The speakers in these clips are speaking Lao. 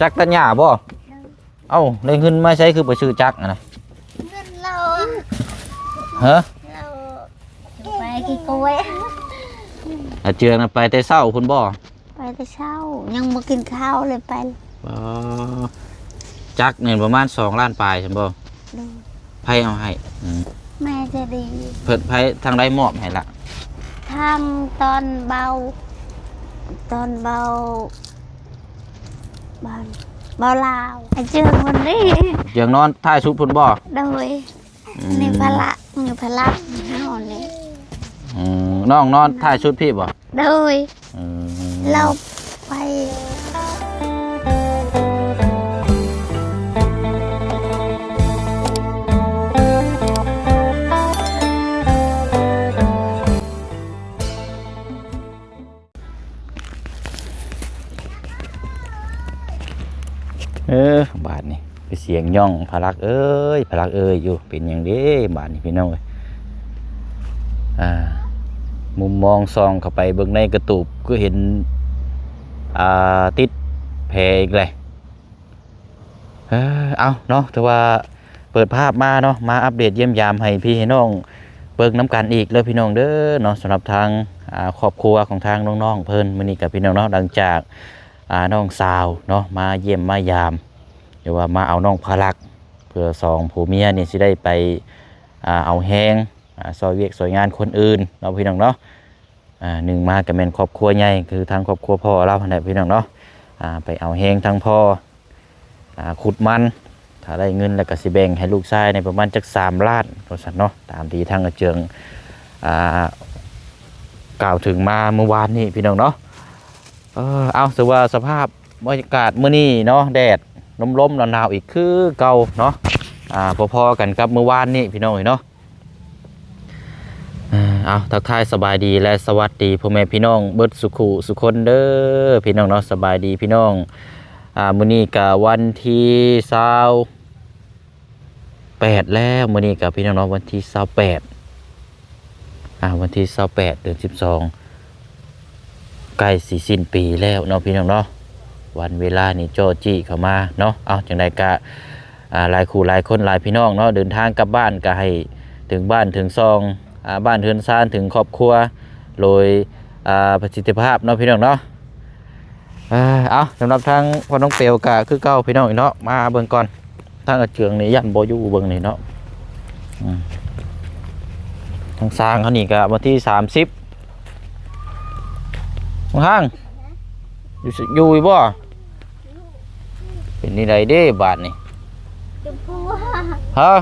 ຈັກຕັດຫຍ້າບໍ່? ໂດຍ. ເອົ້າ ໄດ້ເງິນມາໃສຄືໄປຊື້ຈັກຫັ້ນນະ? ເງິນລາວ. ຮະ? ລາວໄປກິນກ້ວຍ. ອາເຈືອງນະໄປແຕ່ເຊົ້າພຸ້ນບໍ່? ໄປແຕ່ເຊົ້າ ຍັງບໍ່ກິນເຂົ້າເລີຍໄປ. ອໍ ຈັກນີ້ປະມານສອງລ້ານປາຍຊັ້ນບໍ່? ໂດຍ. ໃຜເອົາໃຫ້? ອືມ ແມ່ໃຈດີ. ເພິ່ນ ໃຜ ທາງໃດມອບໃຫ້ລະ? ທາງຕອນເບົາ ຕອນເບົາ ບ້ານ ເບົາລາວ ອາເຈືອງພຸ້ນເດ້. ອາເຈືອງນອນທ້າຍສຸດພຸ້ນບໍ່? ໂດຍ. ອືມ ນີ້ພາລະ ນີ້ພາລະເຮົານີ້. ອືມ ນ້ອງນອນທ້າຍສຸດພີ້ບໍ່? ໂດຍ. ອືມ ລາວໄປ. ເອີ ບາດນີ້ຄືສຽງຍ້ອງ ພະລັກເອີຍ ພະລັກເອີຍຢູ່ ເປັນຫຍັງເດ້ບາດນີ້ພີ່ນ້ອງເອີຍ. ອ່າ ມຸມມອງສ່ອງເຂົ້າໄປເບິ່ງໃນກະຕູບ ຄືເຫັນ ອ່າ ຕິດແພອີກແຫຼະ. ເອີ ເອົາເນາະ ຖືວ່າເປີດພາບມາເນາະ ມາອັບເດດຢ້ຽມຢາມໃຫ້ພີ່ໃຫ້ນ້ອງເບິ່ງນຳກັນອີກເດີພີ່ນ້ອງເດີເນາະ. ສຳລັບທາງ ອ່າ ຄອບຄົວຂອງທາງນ້ອງໆເພິ່ນ ມື້ນີ້ກໍພີ່ນ້ອງເນາະ ຫຼັງຈາກ ອ່າ ນ້ອງສາວເນາະ ມາຢ້ຽມມາຢາມ ຫຼືວ່າມາເອົານ້ອງພາລັກ ເພື່ອສອງຜົວເມຍນີ້ຊິໄດ້ໄປ ອ່າ ເອົາແຮງ ອ່າ ຊ່ອຍວຽກຊ່ອຍງານຄົນອື່ນເນາະ ພີ່ນ້ອງເນາະ. ອ່າ ໜຶ່ງມາກໍແມ່ນຄອບຄົວໃຫຍ່ ຄືທາງຄອບຄົວພໍ່ລາວຫັ້ນແຫຼະ ພີ່ນ້ອງເນາະ. ອ່າ ໄປເອົາແຮງທາງພໍ່ ອ່າ ຂຸດມັນ ຖ້າໄດ້ເງິນແລ້ວກໍຊິແບ່ງໃຫ້ລູກຊາຍໃນປະມານຈັກສາມລ້ານ ວ່າຊັ້ນເນາະ ຕາມທີ່ທາງອາເຈືອງ ອ່າ ກ່າວເຖິງມາມື້ວານນີ້ ພີ່ນ້ອງເນາະ. ເອີ ເອົາ ຖືວ່າສະພາບບັນຍາກາດມື້ນີ້ເນາະ ແດດລົມໆ ໜາວໆ ອີກຄືເກົ່າເນາະ. ອ່າ ພໍໆກັນກັບມື້ວານນີ້ ພີ່ນ້ອງເອີຍເນາະ. ເອົາ ທັກທາຍສະບາຍດີ ແລະ ສະຫວັດດີພໍ່ແມ່ພີ່ນ້ອງເບິດສູ່ຄູ່ສູ່ຄົນເດີ ພີ່ນ້ອງເນາະ. ສະບາຍດີພີ່ນ້ອງ. ອ່າ ມື້ນີ້ກະວັນທີຊາວແປດແລ້ວ ມື້ນີ້ກະພີ່ນ້ອງເນາະ ວັນທີຊາວແປດ ອ່າ ວັນທີຊາວແປດ ເດືອນສິບສອງ ໃກ້ຊິສິ້ນປີແລ້ວເນາະ ພີ່ນ້ອງເນາະ. ວັນເວລານີ້ຈໍ້ຈີ້ເຂົ້າມາເນາະ. ເອົາ ຈັ່ງໃດກະ ອ່າ ຫຼາຍຄູ່ຫຼາຍຄົນຫຼາຍພີ່ນ້ອງເນາະ ເດີນທາງກັບບ້ານກໍໃຫ້ເຖິງບ້ານເຖິງຊ່ອງ ອ່າ ບ້ານເຮືອນຊານ ເຖິງຄອບຄົວໂດຍ ອ່າ ປະສິດທິພາບເນາະ ພີ່ນ້ອງເນາະ. ເອົາ ສຳລັບທາງພໍ່ນ້ອງເປວກໍຄືເກົ່າ ພີ່ນ້ອງເນາະ. ມາເບິ່ງກ່ອນ ທາງອາເຈືອງນີ້ຢ້ານບໍ່ຢູ່ເບິ່ງນີ້ເນາະ. ອືມ ທາງຊ່າງເຮົານີ້ກໍວັນທີສາມສິບ ທາງ ຢູ່ ຢູ່ຢູ່ບໍ່? ເປັນແນວໃດເດ້ບາດນີ້? ເຈັບຫົວ. ຮະ?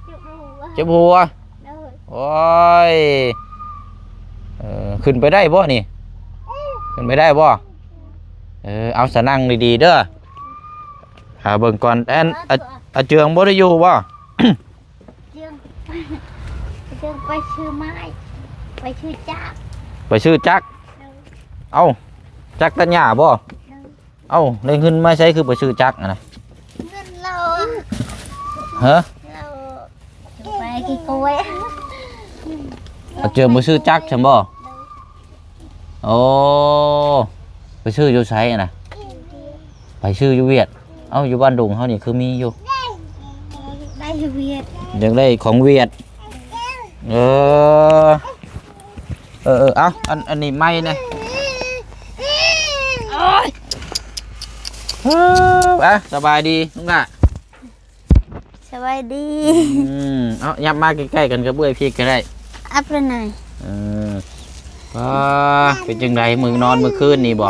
ເຈັບຫົວ. ເຈັບຫົວ? ໂດຍ. ໂອ້ຍ ເອີ ຂຶ້ນໄປໄດ້ບໍ່ນີ້? ຂຶ້ນໄປໄດ້ບໍ່? ເອີ ເອົາ ສະນັ່ງດີໆເດີ. ຫາເບິ່ງກ່ອນ ແອນ ອາ ອາເຈືອງບໍ່ໄດ້ຢູ່ບໍ່? ເຈືອງ ເຈືອງໄປຊື້ໄມ້ ໄປຊື້ຈັກ ໄປຊື້ຈັກ. ໂດຍ. ເອົ້າ ຈັກຕັດຫຍ້າບໍ່? ໂດຍ. ເອົ້າ ໄດ້ເງິນມາໃສຄືໄປຊື້ຈັກຫັ້ນນະ? ເງິນລາວ. ຮະ? ລາວໄປກິນກ້ວຍ. ອາເຈືອງບໍ່ຊື້ຈັກຊັ້ນບໍ່? ໂດຍ. ໂອ້ ໄປຊື້ຢູ່ໃສຫັ້ນນະ? ໄປຊື້ຢູ່ຫວຽດ. ເອົ້າ ຢູ່ບ້ານດົງເຮົານີ້ຄືມີຢູ່. ໄດ້ຢູ່ຫວຽດ. ຢາກໄດ້ຂອງຫວຽດ. ເອີ ເອີໆ ເອົາ ອັນ ອັນນີ້ໄມ້ແດ່. ໂອ້ຍ ເອີ ອ່ະ ສະບາຍດີລຸງຫຼ້າ. ສະບາຍດີ. ອືມ ເອົາ ຫຍັບມາໃກ້ໆກັນກັບເອື້ອຍພີ້ກໍໄດ້. ອັບລະນາຍ. ເອີ ປ້າ ເປັນຈັ່ງໃດມື້ນອນມື້ຄືນນີ້ບໍ? ຫື?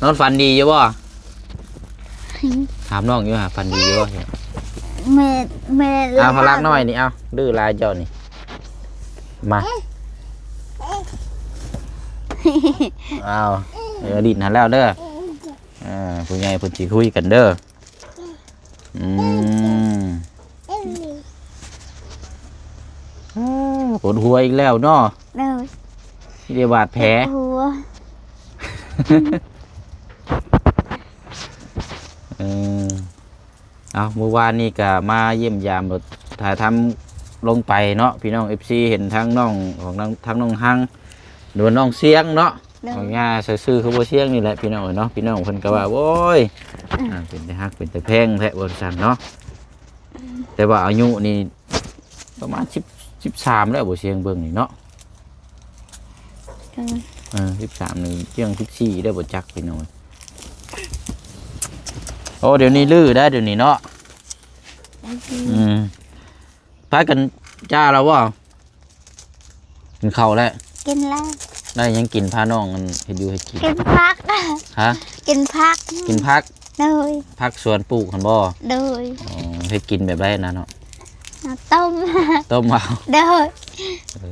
ນອນຝັນດີຢູ່ບໍ? ຖາມນ້ອງຢູ່ຫາ ຝັນດີຢູ່ບໍ່? ແມ່ ແມ່ ເອົາ ພະລັກນ້ອຍນີ້ ເອົາ ດື້ຫຼາຍເຈົ້ານີ້ ມາ ເອົາ ເອີ ຫຼິ້ນຫັ້ນແລ້ວເດີ ເອີ ຜູ້ໃຫຍ່ເພິ່ນຊິຄຸຍກັນເດີ ອືມ ເອີ ປວດຫົວອີກແລ້ວເນາະ ໂດຍ ມີແຕ່ບາດແຜ ເຈັບຫົວ ເອີ ເອົາ ມື້ວານນີ້ກະມາຢ້ຽມຢາມ ຖ່າຍທຳລົງໄປເນາະ ພີ່ນ້ອງເອັຟຊີ ເຫັນທາງນ້ອງ ຂອງທາງ ທາງນ້ອງຮັງ ຫຼືວ່ານ້ອງຊຽງເນາະ ໂດຍ ເອົາຍ່າຊື່ໆ ຄືບໍ່ຊຽງນີ້ແຫຼະ ພີ່ນ້ອງເອີຍເນາະ. ພີ່ນ້ອງເພິ່ນກໍວ່າ ໂອ້ຍ ອ່າ ເປັນຕາຮັກເປັນຕາແພງແທ້ ວ່າຊັ້ນເນາະ. ແຕ່ວ່າອາຍຸນີ້ປະມານສິບ ສິບສາມແລ້ວ ບໍ່ຊຽງເບິ່ງນີ້ເນາະ. ເອີ ເອີ ສິບສາມນີ້ ຈຽງສິບສີ່ແລ້ວບໍ່ຈັກ ພີ່ນ້ອງ. ໂອ້ ດຽວນີ້ລືໄດ້ ດຽວນີ້ເນາະ. ອືມ ອືມ ພາກັນຈ້າແລ້ວບໍ່? ກິນເຂົ້າແລ້ວ? ກິນແລ້ວ. ໄດ້ຫຍັງກິນ? ພານ້ອງອັນເຮັດຢູ່ເຮັດກິນ. ກິນຜັກ. ຮະ? ກິນຜັກ. ກິນຜັກ? ໂດຍ. ຜັກສວນປູກຫັ້ນບໍ່? ໂດຍ. ອໍ ເຮັດກິນແບບໃດນະເນາະ? ຕົ້ມ. ຕົ້ມເອົາ? ໂດຍ. ເອີ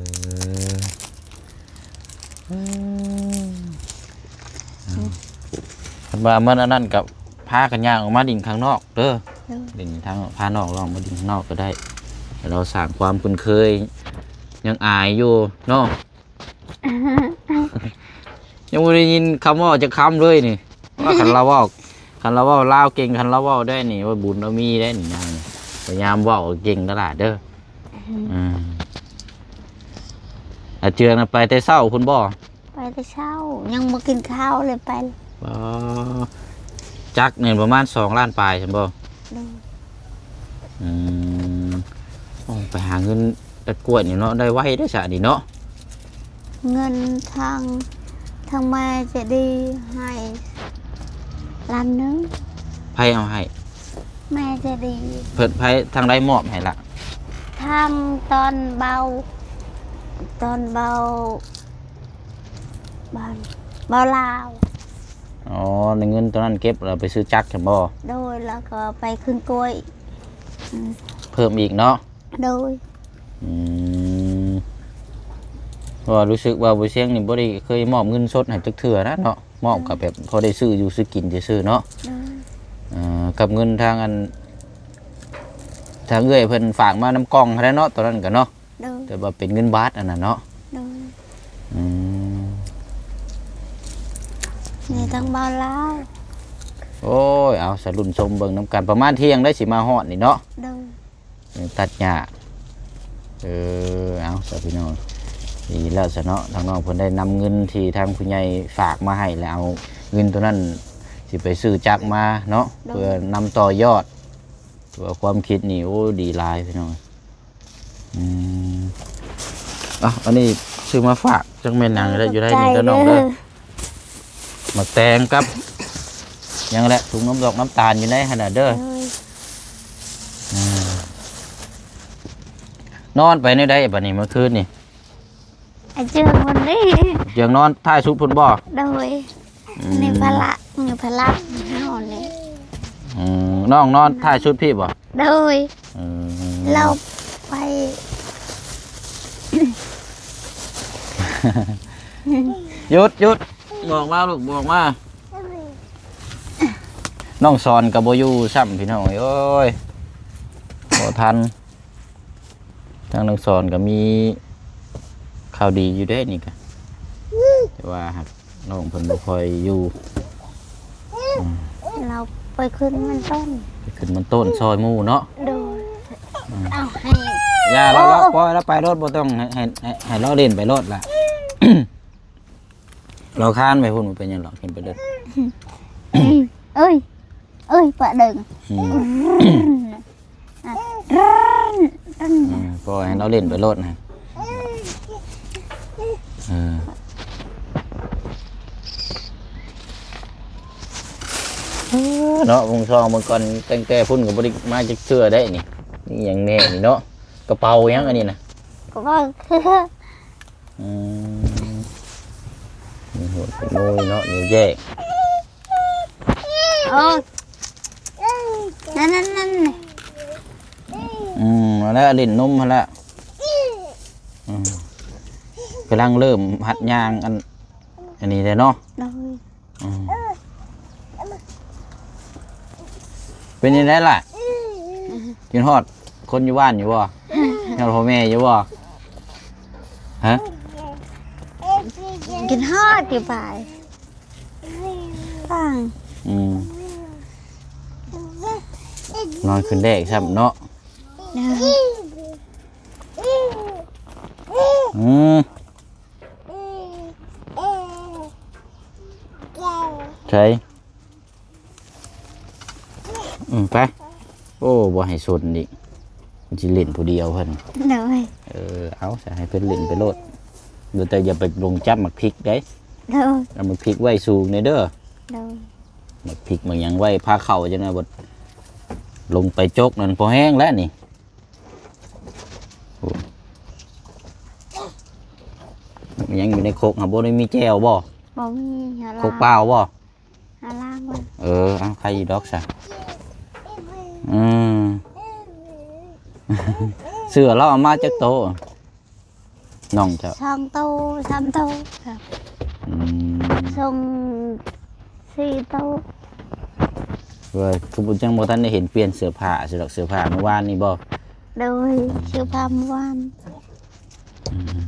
ເອີ ຄັນວ່າມັນອັນນັ້ນກໍພາກັນຍ່າງອອກມາຫຼິ້ນຂ້າງນອກເດີ. ໂດຍ. ຫຼິ້ນທາງ ພານ້ອງລອງມາຫຼິ້ນຂ້າງນອກກໍໄດ້ ໃຫ້ລາວສ້າງຄວາມຄຸ້ນເຄີຍ. ຍັງອາຍຢູ່ເນາະ ຍັງບໍ່ໄດ້ຍິນຄຳເວົ້າຈັກຄຳເລີຍນີ້. ວ່າຄັນລາວເວົ້າ ຄັນລາວເວົ້າລາວເກັ່ງ ຄັນລາວເວົ້າໄດ້ນີ້ ວ່າບຸນລາວມີໄດ້ນີ້ນາງ. ພະຍາຍາມເວົ້າເກັ່ງຕະຫຼາດເດີ. ອືມ ອືມ ອາເຈືອນນະໄປແຕ່ເຊົ້າພຸ້ນບໍ່? ໄປແຕ່ເຊົ້າ ຍັງບໍ່ກິນເຂົ້າເລີຍໄປ. ອໍ ຈັກນີ້ປະມານສອງລ້ານປາຍຊັ້ນບໍ່? ໂດຍ. ອືມ ໂອ້ ໄປຫາເງິນຕັດກ້ວຍນີ້ເນາະ ໄດ້ໄວເດ້ຊະນີ້ເນາະ. ເງິນທາງ ທາງແມ່ໃຈດີໃຫ້ລ້ານໜຶ່ງ. ໃຜເອົາໃຫ້? ແມ່ໃຈດີ. ເພິ່ນ ໃຜ ທາງໃດມອບໃຫ້ລະ? ທາງຕອນເບົາ ຕອນເບົາ ເບົາ ເບົາລາວ. ອໍ ໃນເງິນໂຕນັ້ນເກັບແລ້ວໄປຊື້ຈັກຊັ້ນບໍ່? ໂດຍ. ແລ້ວກໍໄປຂຶ້ນກ້ວຍ ອືມ ເພີ່ມອີກເນາະ? ໂດຍ. ອືມ ເພາະວ່າຮູ້ສຶກວ່າບໍ່ຊຽງນີ້ບໍ່ໄດ້ເຄີຍມອບເງິນສົດໃຫ້ຈັກເທື່ອນະເນາະ. ມອບ ໂດຍ ກໍແບບພໍໄດ້ຊື້ຢູ່ຊື້ກິນຊື່ໆເນາະ. ໂດຍ. ເອີ ກັບເງິນທາງອັນ ທາງເອື້ອຍເພິ່ນຝາກມານຳກ່ອງຫັ້ນແຫຼະເນາະ ຕອນນັ້ນກໍເນາະ. ໂດຍ. ແຕ່ວ່າເປັນເງິນບາດອັນນັ້ນເນາະ. ໂດຍ. ອືມ ນີ້ທາງເບົາລາວ. ໂອ້ຍ ເອົາ ສະລຸ້ນຊົມເບິ່ງນຳກັນ ປະມານທ່ຽງໄດ້ຊິມາຮອດນີ້ເນາະ. ໂດຍ. ເອີ ຕັດຫຍ້າ. ເອີ ເອົາຊະພີ່ນ້ອງ ດີແລ້ວຊະເນາະ ທາງນ້ອງເພິ່ນໄດ້ນຳເງິນທີ່ທາງຜູ້ໃຫຍ່ຝາກມາໃຫ້ ແລ້ວເອົາເງິນໂຕນັ້ນຊິໄປຊື້ຈັກມາເນາະ. ໂດຍ. ເພື່ອນຳຕໍ່ຍອດ ຖືວ່າຄວາມຄິດນີ້ ໂອ້ ດີຫຼາຍພີ່ນ້ອງ. ອືມ ອ່ະ ອັນນີ້ຊື້ມາຝາກ ຈັກແມ່ນຫຍັງ ເອີ ໄດ້ຢູ່ໃນນີ້ເດີນ້ອງເດີ. ຂອບໃຈເດີ. ໝາກແຕງກັບຫຍັງແຫຼະ ຖົງນົມດອກນ້ຳຕານຢູ່ໃນຫັ້ນນະເດີ. ໂດຍ. ອືມ ນອນໄປແນວໃດບັດນີ້ ເມື່ອຄືນນີ້? ອາເຈືອງມັນນີ້ ອາເຈືອງນອນທ້າຍສຸດພຸ້ນບໍ່? ໂດຍ. ອືມ ໃນພາລະ ໃນພາລະເຮົານີ້. ອືມ ນ້ອງນອນທ້າຍສຸດພີ້ບໍ່? ໂດຍ. ເອີ ລາວໄປ ຢຸດ ຢຸດ ບອກມາລູກ ບອກມາ. ນ້ອງສອນກໍບໍ່ຢູ່ຊ້ຳ ພີ່ນ້ອງເອີຍ ໂອ້ຍ ບໍ່ທັນ. ທາງນ້ອງສອນກໍມີຂ່າວດີຢູ່ເດ້ນີ້ກະ ແຕ່ວ່າຫາກນ້ອງເພິ່ນບໍ່ຄ່ອຍຢູ່. ອືມ ລາວໄປຂຶ້ນມັນຕົ້ນ ໄປຂຶ້ນມັນຕົ້ນຊ່ອຍໝູ່ເນາະ. ໂດຍ. ອືມ ເອົາໃຫ້ ຢ່າ ລາວ ລາວປ່ອຍລາວໄປໂລດ ບໍ່ຕ້ອງໃຫ້ ໃຫ້ ໃຫ້ລາວຫຼິ້ນໄປໂລດລະ. ລາວຄານໄປພຸ້ນ ບໍ່ເປັນຫຍັງດອກ ຂຶ້ນໄປເດີ. ເອີຍ ເອີຍ ປະເດີງ. ອືມ ອືມ ປ່ອຍໃຫ້ລາວຫຼິ້ນໄປໂລດນະ. ເອີ ເອີ ເນາະ ວົງຊອງເບິ່ງກ່ອນ ຕັ້ງແຕ່ພຸ້ນກໍບໍ່ໄດ້ມາຈັກເທື່ອໄດ໋ນີ້. ນີ້ຫຍັງແນ່ນີ້ເນາະ ກະເປົາຫຍັງອັນນີ້ນະ? ກະເປົາເຄື່ອງ. ອືມ ມີຫົວຂະໂມຍເນາະ ແນວແຍກ. ໂອ້ ນັ້ນໆໆ ອືມ ເອົາລະ ຫຼິ້ນນົມຫັ້ນລະ. ອືມ ກຳລັງເລີ່ມຫັດຍ່າງ ອັນ ອັນນີ້ແຫຼະເນາະ. ໂດຍ. ອືມ ເປັນຈັ່ງໃດລະ? ຄິດຮອດຄົນຢູ່ບ້ານຢູ່ບໍ່? ຮອດພໍ່ແມ່ຢູ່ບໍ່? ຮະ? ຄິດຮອດຢູ່ ໄປຟັງ. ອືມ ນອນຄືນແລກຊ້ຳເນາະ. ເອີ ອືມ. ອືມ ອືມ ອືມ ໃສ ອືມ ໄປ. ໂອ້ ບໍ່ໃຫ້ຊົນອີກ ມັນຊິຫຼິ້ນຜູ້ດຽວເພິ່ນ. ໂດຍ ເອີ ເອົາຊະ ໃຫ້ເພິ່ນຫຼິ້ນໄປໂລດ ແຕ່ຢ່າໄປລົງຈັບໝາກພິກເດ້. ໂດຍ ເອົາໝາກພິກໄວ້ສູງແດ່ເດີ. ໂດຍ ໝາກພິກໝາກຫຍັງໄວ້ພາເຂົ້າ ຈັ່ງນັ້ນບໍ່ ລົງໄປຈົກນັ້ນພໍແຮງແລ້ວນີ້. ໂອ້ ຍັງຢູ່ໃນຄົກຫາ ບໍ່ໄດ້ມີແຈ່ວບໍ່? ບໍ່ມີ ຫາ ຄົກເປົ່າບໍ່? ຫາລ້າງເບິ່ງ. ເອີ ເອົາ ໃຄຢູ່ດອກຊະ. ອືມ ເສື້ອລາວເອົາມາຈັກໂຕ? ນ້ອງເຈົ້າ ສອງໂຕ ສາມໂຕ. ອືມ ສົ່ງສີ່ໂຕ. ເອີ ຄືຍັງບໍ່ທັນໄດ້ເຫັນປ່ຽນເສື້ອຜ້າຊິດອກ ເສື້ອຜ້າມື້ວານນີ້ບໍ່? ໂດຍ ເສື້ອຜ້າມື້ວານ. ອືມ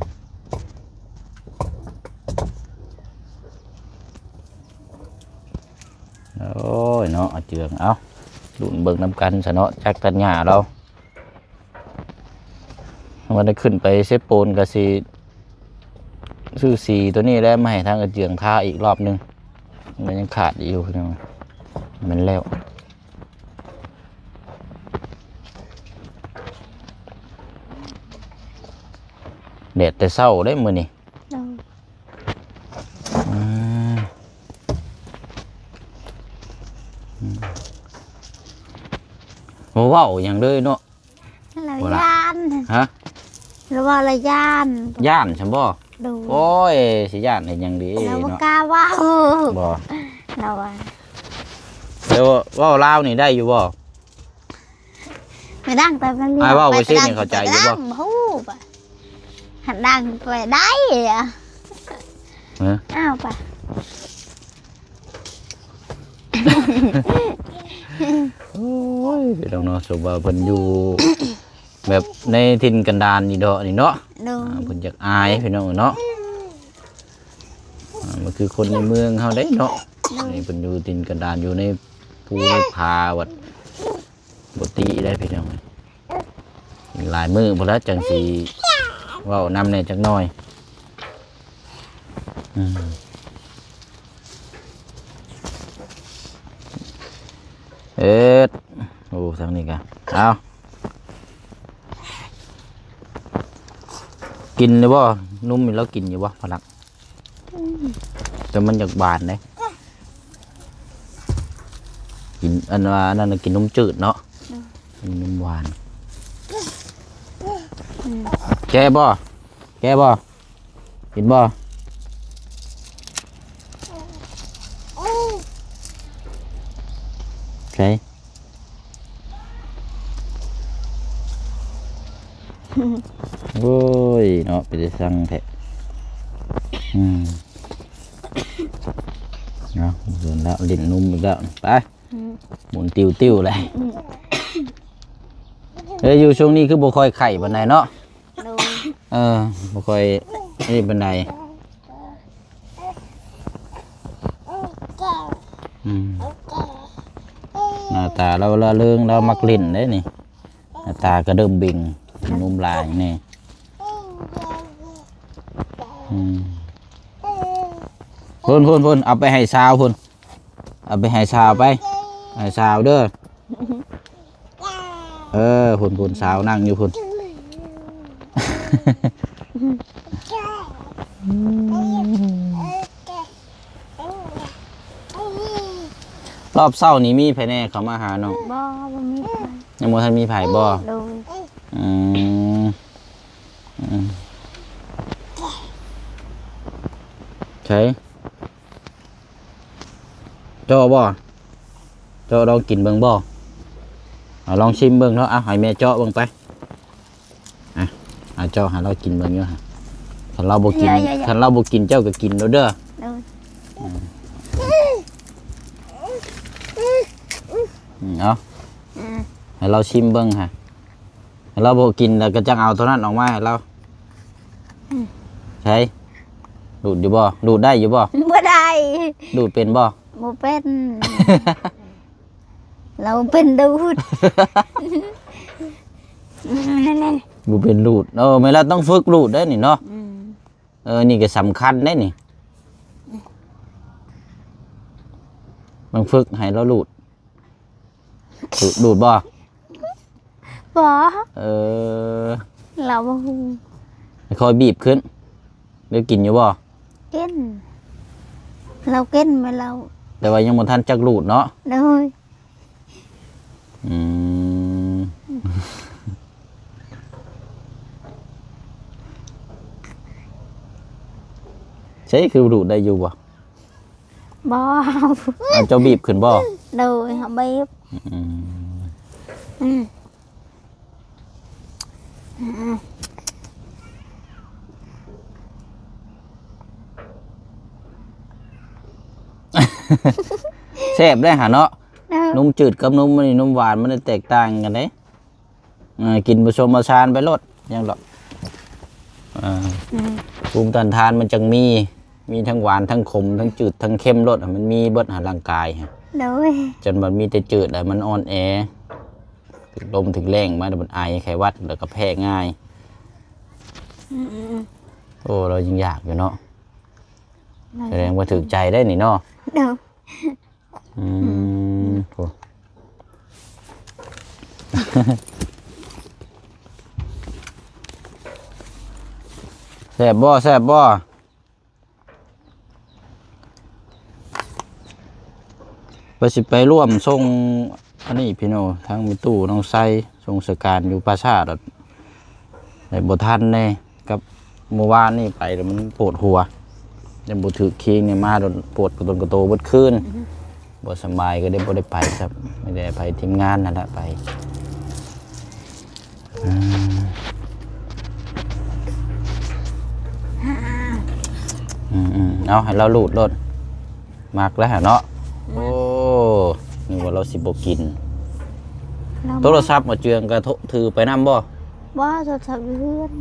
ໂອ້ຍເນາະ ອາເຈືອງ. ເອົ້າ ລຸ້ນເບິ່ງນຳກັນຊະເນາະ ຈັກຕັດຫຍ້າລາວ. ວ່າໄດ້ຂຶ້ນໄປເຊໂປນກໍຊິຊື້ສີຕົວນີ້ແຫຼະ ມາໃຫ້ທາງອາເຈືອງທາອີກລອບໜຶ່ງ ມັນຍັງຂາດຢູ່ພີ່ນ້ອງ. ແມ່ນແລ້ວ ແດດແຕ່ເຊົ້າເດ້ມື້ນີ້. ໂດຍ ອືມ ອືມ ບໍ່ເວົ້າຫຍັງເລີຍເນາະ. ລາວຢ້ານ. ຮະ? ລາວວ່າລາວຢ້ານ. ຢ້ານຊັ້ນບໍ່? ໂດຍ ໂອ້ຍ ຊິຢ້ານເຮັດຫຍັງດີເນາະ ລາວບໍ່ກ້າເວົ້າ. ບໍ່ ລາວວ່າ ແຕ່ວ່າເວົ້າລາວນີ້ໄດ້ຢູ່ບໍ່? ໄປດັງໄປ ອ້າຍເວົ້າໄປຊິນີ້ເຂົ້າໃຈຢູ່ບໍ່? ບໍ່ຮູ້ປະ ຫັນດັງໄປໄດ້ອະ. ຮະ? ອ້າວປະ ໂອ້ຍ ພີ່ນ້ອງເນາະ ສົມວ່າເພິ່ນຢູ່ແບບໃນຖິ່ນກັນດານນີ້ເນາະ ນີ້ເນາະ. ໂດຍ ອ່າ ເພິ່ນຢາກອາຍພີ່ນ້ອງເນາະ. ອ່າ ມັນຄືຄົນໃນເມືອງເຮົາເດ້ເນາະ. ໂດຍ ນີ້ເພິ່ນຢູ່ຖິ່ນກັນດານ ຢູ່ໃນພູໃນຜາ ວັດ ບໍ່ຕິໄດ້ພີ່ນ້ອງ. ອີກຫຼາຍມື້ພຸ້ນລະ ຈັ່ງຊິເວົ້ານຳແດ່ຈັກໜ້ອຍ. ອືມ ເອີດ ໂອ້ ທາງນີ້ກະ ເອົາ ກິນຢູ່ບໍ່? ນົມນີ້ລາວກິນຢູ່ບໍ່ ພະລັກ? ອືມ ແຕ່ມັນຢາກຫວານເດ້. ກິນ ອັນວ່າອັນນັ້ນນະ ກິນນົມຈືດເນາະ. ອືມ ກິນນົມຫວານ. ອືມ ແກ່ບໍ່? ແກ່ບໍ່? ກິນບໍ່? ໃສ? ໂອ້ຍເນາະ ເປັນຕາຊັງແທ້. ອືມ ເນາະ ເດີນແລ້ວ ຫຼິ້ນນົມອີກແລ້ວ ໄປ ອືມ ໝູນຕິວໆເລີຍ. ອືມ ເອີ ຢູ່ຊ່ວງນີ້ຄືບໍ່ຄ່ອຍໄຂ້ປານໃດເນາະ. ໂດຍ ເອີ ບໍ່ຄ່ອຍນີ້ປານໃດ. ອືມ ໜ້າຕາລາວລະເລີງ ລາວມັກຫຼິ້ນເດ້ນີ້. ໜ້າຕາກະເດີມເບັງ ນົມຫຼາຍແນ່. ອືມ ພຸ້ນໆໆ ເອົາໄປໃຫ້ສາວພຸ້ນ ເອົາໄປໃຫ້ສາວໄປ ໃຫ້ສາວເດີ. ເອີ ພຸ້ນໆ ສາວນັ່ງຢູ່ພຸ້ນ. ລອບເຊົ້ານີ້ມີໃຜແດ່ເຂົ້າມາຫານ້ອງ? ບໍ່ ບໍ່ມີໃຜ. ຍັງບໍ່ທັນມີໃຜບໍ່? ໂດຍ ອືມ ອືມ ໃສ? ເຈາະບໍ່? ເຈາະລອງກິນເບິ່ງບໍ່? ເອົາລອງຊິມເບິ່ງເນາະ. ເອົາໃຫ້ແມ່ເຈາະເບິ່ງໄປ. ອ່ະ ເອົາເຈາະໃຫ້ລາວກິນເບິ່ງຢູ່ຫັ້ນ. ຄັນລາວບໍ່ກິນ ຢ່າ ຢ່າ ຢ່າ ຄັນລາວບໍ່ກິນ ເຈົ້າກໍກິນໂລດເດີ. ໂດຍ ອືມ ອືມ ເອົາ ອືມ ໃຫ້ລາວຊິມເບິ່ງຫະ. ລາວບໍ່ກິນແລ້ວກໍຈັ່ງເອົາໂຕນັ້ນອອກມາໃຫ້ລາວ. ອືມ ໃສ? ດູດຢູ່ບໍ່? ດູດໄດ້ຢູ່ບໍ່? ບໍ່ໄດ້. ດູດເປັນບໍ່? ບໍ່ເປັນ. ລາວເປັນດູດ. ບໍ່ເປັນດູດ. ເອີ ແມ່ນລະ ຕ້ອງຝຶກດູດໄດ້ນີ້ເນາະ. ອືມ ເອີ ນີ້ກໍສຳຄັນເດ້ນີ້. ມັນຝຶກໃຫ້ລາວລູດ ລູດ ລູດບໍ່? ບໍ່ ເອີ ລາວບໍ່ຮູ້ ຄ່ອຍບີບຂຶ້ນ. ໄດ້ກິນຢູ່ບໍ່? ກິນ ລາວກິນແມ່ນລາວ ແຕ່ວ່າຍັງບໍ່ທັນຈັກລູດເນາະ. ໂດຍ ອືມ ໃຊ່ ຄືດູດໄດ້ຢູ່ບໍ່? ບໍ່ ເອົາ ເຈົ້າບີບຂຶ້ນບໍ່? ໂດຍ ເຮົາບີບ. ອືມ ອືມ ແຊບເດ້ຫາເນາະ. ເອີ ນົມຈືດກັບນົມອັນນີ້ ນົມຫວານມັນແຕກຕ່າງກັນເດ້. ເອີ ກິນປະສົມປະສານໄປໂລດ ຫຍັງດອກ. ເອີ ອືມ ພູມຕ້ານທານມັນຈັ່ງມີ ມີທັງຫວານ ທັງຂົມ ທັງຈືດ ທັງເຄັມໂລດ ມັນມີເບິດຫາຮ່າງກາຍ. ໂດຍ ຈົນມັນມີແຕ່ຈືດແລ້ວມັນອ່ອນແອ ຖືກລົມຖືກແລ້ງມາ ແລ້ວມັນໄອ ໄຂ້ຫວັດ ແລ້ວກໍແພ້ງ່າຍ. ອືມ ໂອ້ ລາວຍັງຢາກຢູ່ເນາະ. ໂດຍ ສະແດງວ່າຖືກໃຈໄດ໋ນີ້ເນາະ. ໂດຍ ອືມ ອືມ ໂອ້ ແຊບບໍ່? ແຊບບໍ່? ວ່າຊິໄປຮ່ວມສົ່ງອັນນີ້ພີ່ນ້ອງ ທາງແມ່ຕູ້ນ້ອງໄຊ ສົ່ງສະການຢູ່ປ່າຊ້າ ແລ້ວບໍ່ທັນແດ່. ກັບມື້ວານນີ້ໄປແລ້ວມັນປວດຫົວ ຍັງບໍ່ຖືກຄີງນີ້ ມາໂດນປວດກະຕົນກະໂຕເບິດຄືນ. ອືມ ບໍ່ສະບາຍກໍໄດ້ ບໍ່ໄດ້ໄປຊ້ຳ ມີແຕ່ໄປທີມງານນັ້ນແຫຼະໄປ. ອືມ ອືມໆ ເອົາໃຫ້ລາວລູດໂລດ ມັກແລ້ວເນາະ. ໂອ້ ນຶກວ່າລາວຊິບໍ່ກິນ. ໂທລະສັບໝໍເຈືອງກະຖືໄປນຳບໍ່? ບໍ່ ໂທລະສັບຢູ່ເຮືອນ.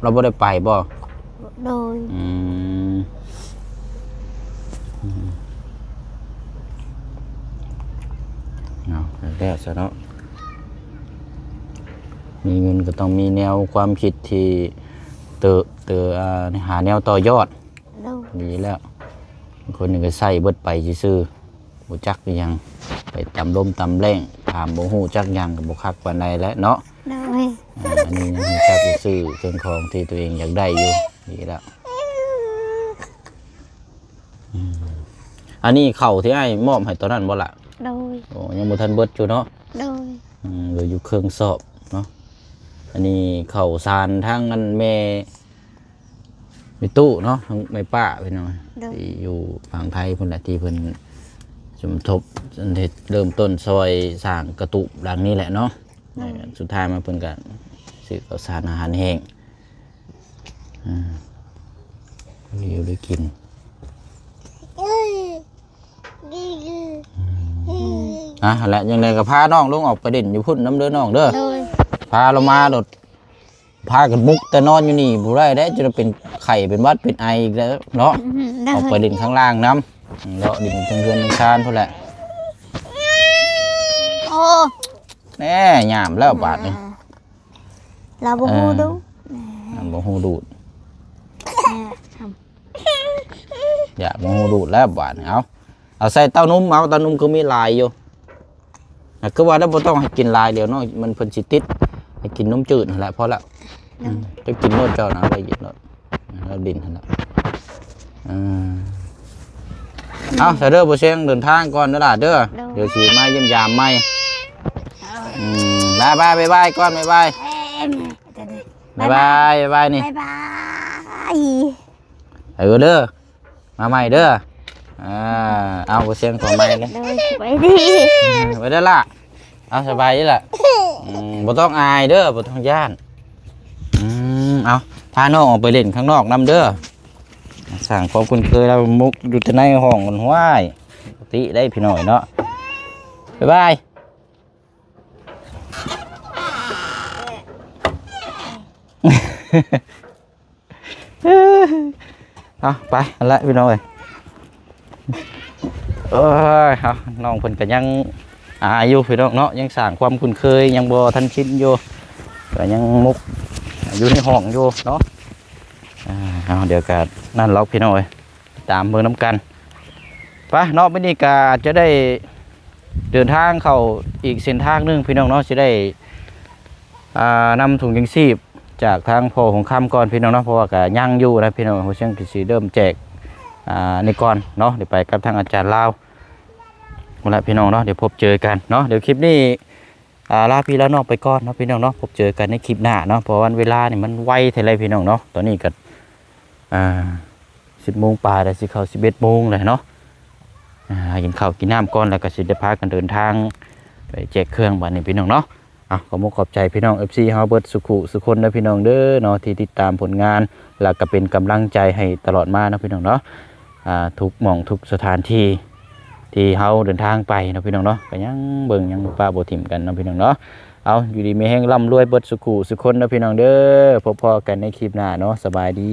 ລາວບໍ່ໄດ້ໄປບໍ່? ໂດຍ ອືມ ເອົາແລ້ວຊະເນາະ. ມີເງິນກໍຕ້ອງມີແນວຄວາມຄິດທີ່ເຕີ ເຕີ ອ່າ ຫາແນວຕໍ່ຍອດ. ໂດຍ ດີແລ້ວ. ບາງຄົນນີ້ກໍໃຊ້ເບິດໄປຊື່ໆ ບໍ່ຈັກອີ່ຫຍັງ ໄປຕຳລົມຕຳແລ້ງ ຖາມບໍ່ຮູ້ຈັກຫຍັງກໍບໍ່ຄັກປານໃດແຫຼະເນາະ. ໂດຍ ອ່າ ອັນນີ້ຍັງຮູ້ຈັກຊື້ເຄື່ອງຂອງທີ່ຕົວເອງຢາກໄດ້ຢູ່ ດີແລ້ວ. ອືມ ອັນນີ້ເຂົ້າທີ່ອ້າຍມອບໃຫ້ຕອນນັ້ນບໍ່ລະ? ໂດຍ ໂອ້ ຍັງບໍ່ທັນເບິດຢູ່ເນາະ. ໂດຍ ອືມ ເຫຼືອຢູ່ເຄິ່ງສອບເນາະ. ອັນນີ້ເຂົ້າສານທາງອັນແມ່ ແມ່ຕູ້ເນາະ ທາງແມ່ປ້າພີ່ນ້ອງ ໂດຍ ທີ່ຢູ່ຝັ່ງໄທພຸ້ນແຫຼະ ທີ່ເພິ່ນສົມທົບ ເຮັດເລີ່ມຕົ້ນຊ່ອຍສ້າງກະຕູບຫຼັງນີ້ແຫຼະເນາະ. ໂດຍ ສຸດທ້າຍມາເພິ່ນກໍຊື້ເຂົ້າສານອາຫານແຫ້ງ ອືມ ຢູ່ໄດ້ກິນ. ອ່ະ ຫັ້ນແຫຼະ ຈັ່ງໃດກໍພານ້ອງລົງອອກໄປຫຼິ້ນຢູ່ພຸ້ນນຳເດີນ້ອງເດີ. ໂດຍ ພາລາວມາໂລດ ພາກັນບຸກແຕ່ນອນຢູ່ນີ້ບໍ່ໄດ້ເດ້ ຈົນເປັນໄຂ້ເປັນຫວັດເປັນໄອອີກແລ້ວເນາະ. ອືມ ໄດ້ ອອກໄປຫຼິ້ນຂ້າງລ່າງນຳ ເລາະຫຼິ້ນເທິງເຮືອນເທິງຊານພຸ້ນແຫຼະ. ໂອ້ ແນ່ ຍາມແລ້ວບາດນີ້ ລາວບໍ່ຮູ້ດູດ ເອີ ມັນບໍ່ຮູ້ດູດ ແນ່ ຢາກບໍ່ຮູ້ດູດແລ້ວບາດນີ້. ເອົາ ເອົາໃສ່ເຕົ້ານົມ ເອົາເຕົ້ານົມຄືມີຫຼາຍຢູ່ ນະ ຄືວ່າແລ້ວບໍ່ຕ້ອງໃຫ້ກິນຫຼາຍດຽວເນາະ ມັນເພິ່ນຊິຕິດ ໃຫ້ກິນນົມຈືດຫັ້ນແຫຼະ ພໍແລ້ວ. ອືມ ອືມ ຈະກິນໂລດເຈົ້ານະ ໄດ້ກິນໂລດ ແລ້ວດິນຫັ້ນແຫຼະ. ເອີ ເອົາຊະເດີ ບໍ່ແຊງ ເດີນທາງກ່ອນເດີຫຼ້າເດີ ໂດຍ ດຽວຊິມາຢ້ຽມຢາມໃໝ່. ເອີ ອືມ ບາຍບາຍ ບາຍບາຍກ່ອນ ບາຍບາຍ ເອີ ບາຍບາຍ ບາຍບາຍນີ້ ບາຍບາຍ ເອີ ເດີ ມາໃໝ່ເດີ. ອ່າ ເອົາ ບໍ່ແຊງຂໍໃໝ່ເດີ ໂດຍ ສະບາຍດີ ເອີ ໄປເດີຫຼ້າ ເອົາ ສະບາຍດີລະ. ອືມ ບໍ່ຕ້ອງອາຍເດີ ບໍ່ຕ້ອງຢ້ານ. ອືມ ເອົາ ພານ້ອງອອກໄປຫຼິ້ນຂ້າງນອກນຳເດີ ສ້າງຄວາມຄຸ້ນເຄີຍ ລາວມຸກຢູ່ແຕ່ໃນຫ້ອງ ມັນຫ້ວຍ ປົກກະຕິໄດ໋ພີ່ນ້ອງເນາະ. ບາຍບາຍ. ເອົາ ໄປຫັ້ນແຫຼະພີ່ນ້ອງເອີຍ. ເອີຍ ເອົາ ນ້ອງເພິ່ນກໍຍັງອາຍຢູ່ພີ່ນ້ອງເນາະ ຍັງສ້າງຄວາມຄຸ້ນເຄີຍ ຍັງບໍ່ທັນຊິນຢູ່ ກໍຍັງມຸກຢູ່ໃນຫ້ອງຢູ່ເນາະ. ອ່າ ເອົາ ດຽວກໍນັ້ນລອກພີ່ນ້ອງເອີຍ ຕາມເບິ່ງນຳກັນ. ไปเนาะ มื้อนี้ก็อาจจะได้เดินทางเข้าอีกเส้นทางหนึ่งพี่น้องเนาะ สิได้ อ่า นำถุงยังชีพจากทางพ่อหงคำก่อนพี่น้องเนาะ เพราะว่าก็ยังอยู่นะพี่น้อง หัวเชียงก็สิเริ่มแจก อ่า นี่ก่อนเนาะ เดี๋ยวไปกับทางอาจารย์ลาว หมดละพี่น้องเนาะ เดี๋ยวพบเจอกันเนาะ เดี๋ยวคลิปนี้ อ่า ลาพี่ลาน้องไปก่อนเนาะพี่น้องเนาะ พบเจอกันในคลิปหน้าเนาะ เพราะว่าเวลานี่มันไวแท้เลยพี่น้องเนาะ ตอนนี้ก็ อ่า สิบโมงปลายแล้ว สิเข้าสิบเอ็ดโมงแล้วเนาะ อ่า กินข้าวกินน้ำก่อน แล้วก็สิได้พากันเดินทางไปแจกเครื่องบัดนี้พี่น้องเนาะ เอา ขอบอกขอบใจพี่น้อง เอฟซี เฮาเบิดสุขุสุคนเด้อพี่น้องเด้อเนาะ ที่ติดตามผลงาน แล้วก็เป็นกำลังใจให้ตลอดมาเนาะพี่น้องเนาะ อ่า ทุกหม่องทุกสถานที่ ที่เฮาเดินทางไปเนาะพี่น้องเนาะ ก็ยังเบิ่งยังบ่ปะบ่ถิ่มกันเนาะพี่น้องเนาะ เอา อยู่ดีมีแฮงร่ำรวยเบิดสุขุสุคนเนาะพี่น้องเด้อ พบพ้อกันในคลิปหน้าเนาะ สบายดี